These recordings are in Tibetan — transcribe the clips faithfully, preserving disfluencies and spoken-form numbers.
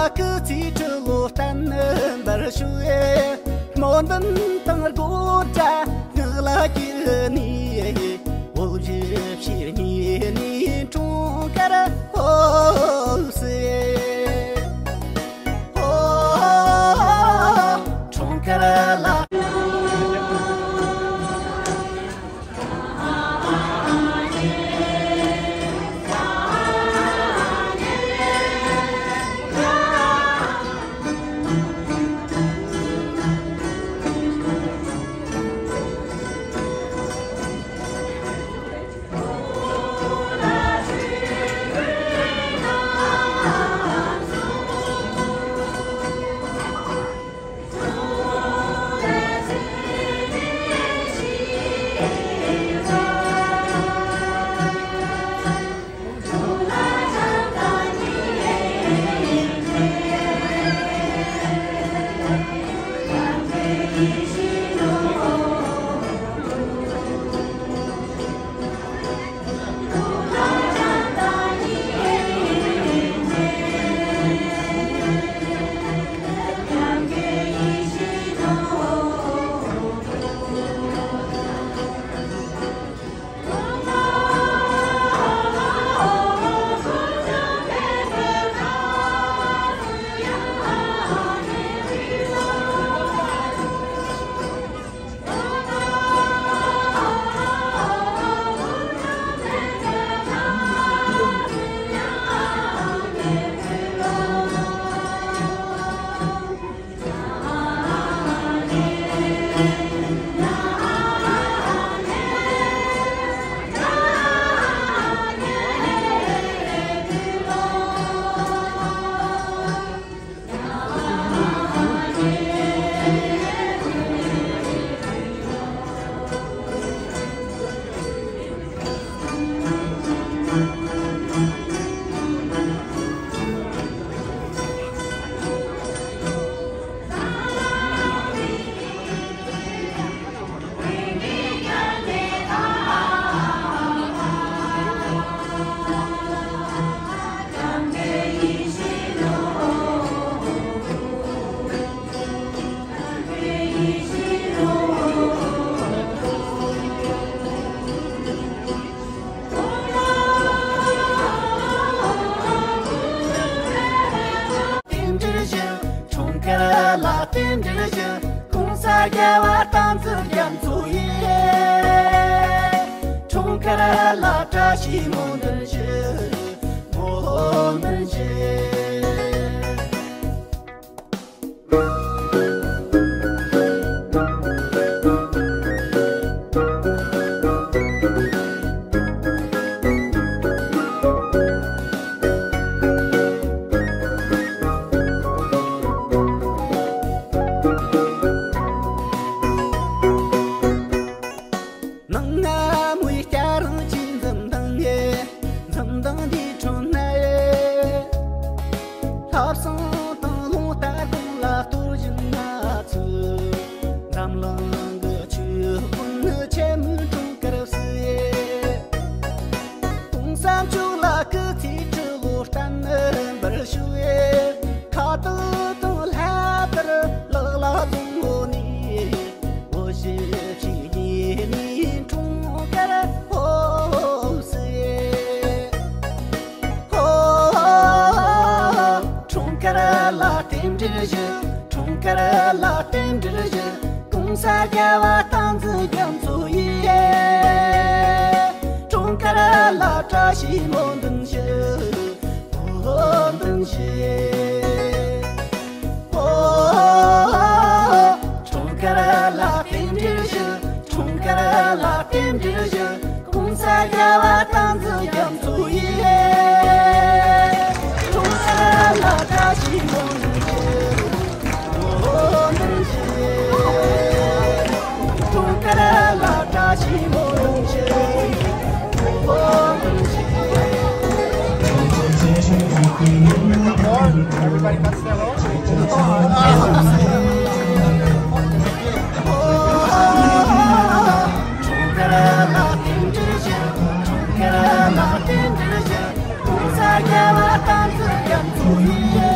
སྐུ་ཚེའི་ཁྲི་ལོ་བརྟན་པར་བཞུགས། སྨོན་འདུན་དང་དགོངས་འདྲ་ངག་ལ་གྱེར་ནས། འོ་བཞི་བཞི་གཉིས་ནས་འཁྲུངས་སྐར་ཧོ་སེ། ཧོ། འཁྲུངས་སྐར་ལ། རྟེན་འབྲེལ་ཞུ། འཁྲུངས་སྐར་ལ་རྟེན་འབྲེལ་ཞུ། གོང་ས་རྒྱལ་བ་བསྟན་འཛིན་རྒྱ་མཚོ་ཡི། འཁྲུངས་སྐར་ལ་བཀྲ་ཤིས་སྨོན་འདུན་ཞུ། སྨོན་འདུན་ཞུ། ནང་ང་མོའི་སྐྱ་རེངས་ཀྱི་འཛུམ་མདངས་ཡེ། འཛུམ་མདངས་འདི་ཁྲོད་ན་ཡེ། ལྷག་བསམ་དང་རླུང་རྟ་དགུང་ལ་གཏོར་བཞིན་ན་ཚུལ། འཛམ་གླིང་གི་ཆོས་ཀུན་ནི་ཆེན་མོའི་འཁྲུངས་སྐར་སུ་ཡེ། གོང་ས་མཆོག་ལ་སྐུ་ཚེའི་ཁྲི་ལོ་བརྟན་པར་བཞུགས། ཁ་བཏགས་དང་ལྷ་དར་ལག་ལ་བཟུང་ནས། འོ་བཞི་བཞི་གཉིས་ནས་འཁྲུངས་སྐར་ཧོ་སེ། ཧོ། འཁྲུངས་སྐར་ལ་རྟེན་འབྲེལ་ཞུ། འཁྲུངས་སྐར་ལ་རྟེན་འབྲེལ་ཞུ། གོང་ས་རྒྱལ་བ་བསྟན་འཛིན་རྒྱ་མཚོ་ཡི། འཁྲུངས་སྐར་ལ་བཀྲ་ཤིས་སྨོན་འདུན་ཞུ། སྨོན་འདུན་ཞུ། འཁྲུངས་སྐར་ལ་རྟེན་འབྲེལ་ཞུ། འཁྲུངས་སྐར་ལ་རྟེན་འབྲེལ་ཞུ། གོང་ས་རྒྱལ་བ་བསྟན་འཛིན་རྒྱ་མཚོ་ཡི། འཁྲུངས་སྐར་ལ་བཀྲ་ཤིས་སྨོན་འདུན་ཞུ། སྨོན་འདུན་ཞུ། འཁྲུངས་སྐར་ལ་བཀྲ་ཤིས་སྨོན་འདུན་ཞུ། སྨོན་འདུན་ཞུ། འཁྲུངས་སྐར་ལ་རྟེན་འབྲེལ་ཞུ། འཁྲུངས་སྐར་ལ་རྟེན་འབྲེལ་ཞུ། གོང་ས་རྒྱལ་བ་བསྟན་འཛིན་རྒྱ་མཚོ་ཡི།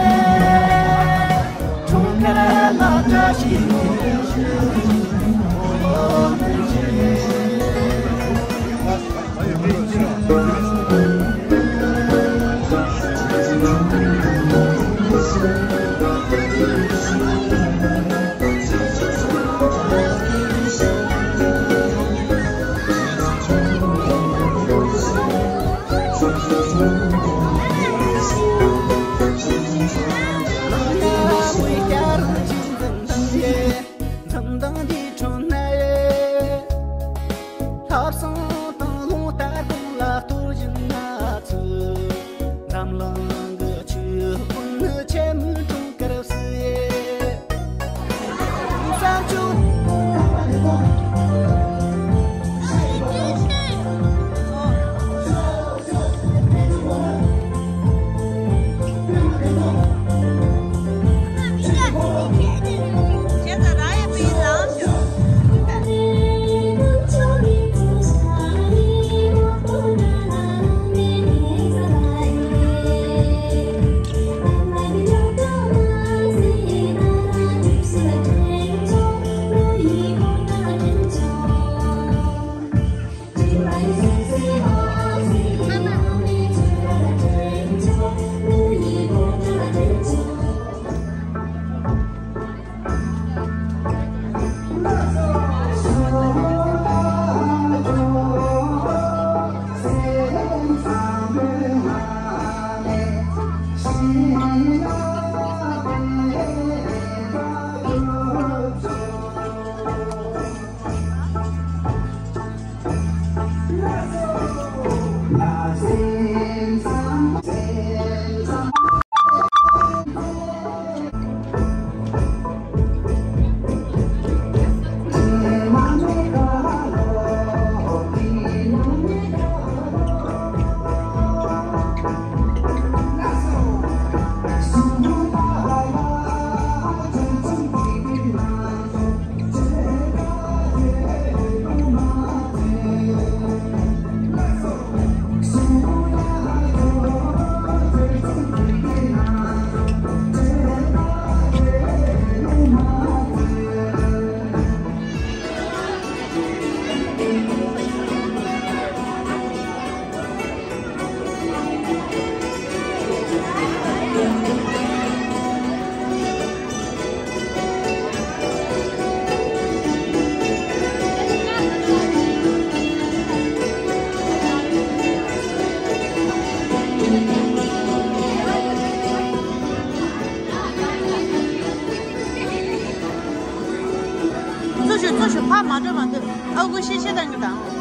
ཚུར་ཞུ། ཚུར་ཞུ། ཕར་མ་འགྲོ། མ་འགྲོ། ཨ་ཁུ་ཤེས་ཤེས་གཏང་གི་དང་། ཨ།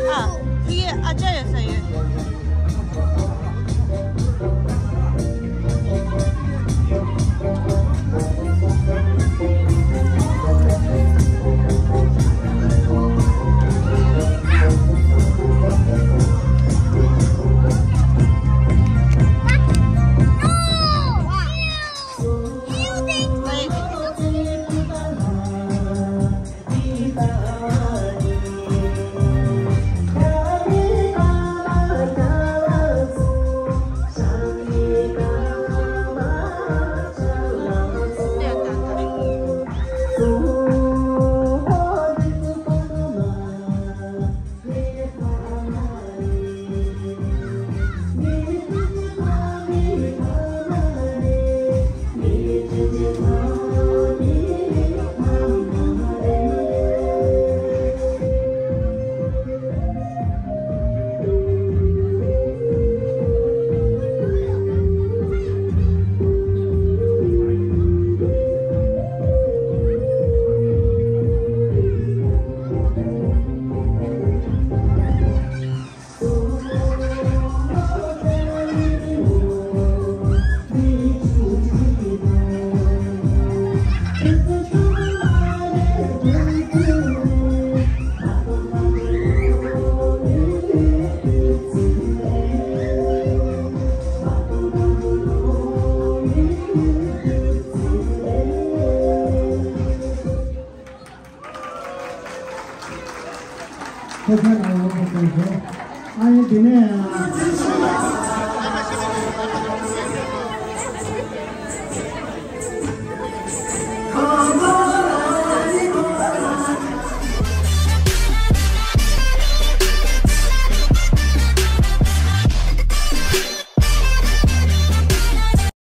ཕ་གི་ཨ་ཅག་ཡོད་ས་ཡོད། ཁོ་ཚོའི་ནང་ལ་ཁོ་ཚོས་ཨ་ཡེ་དེ་ནས།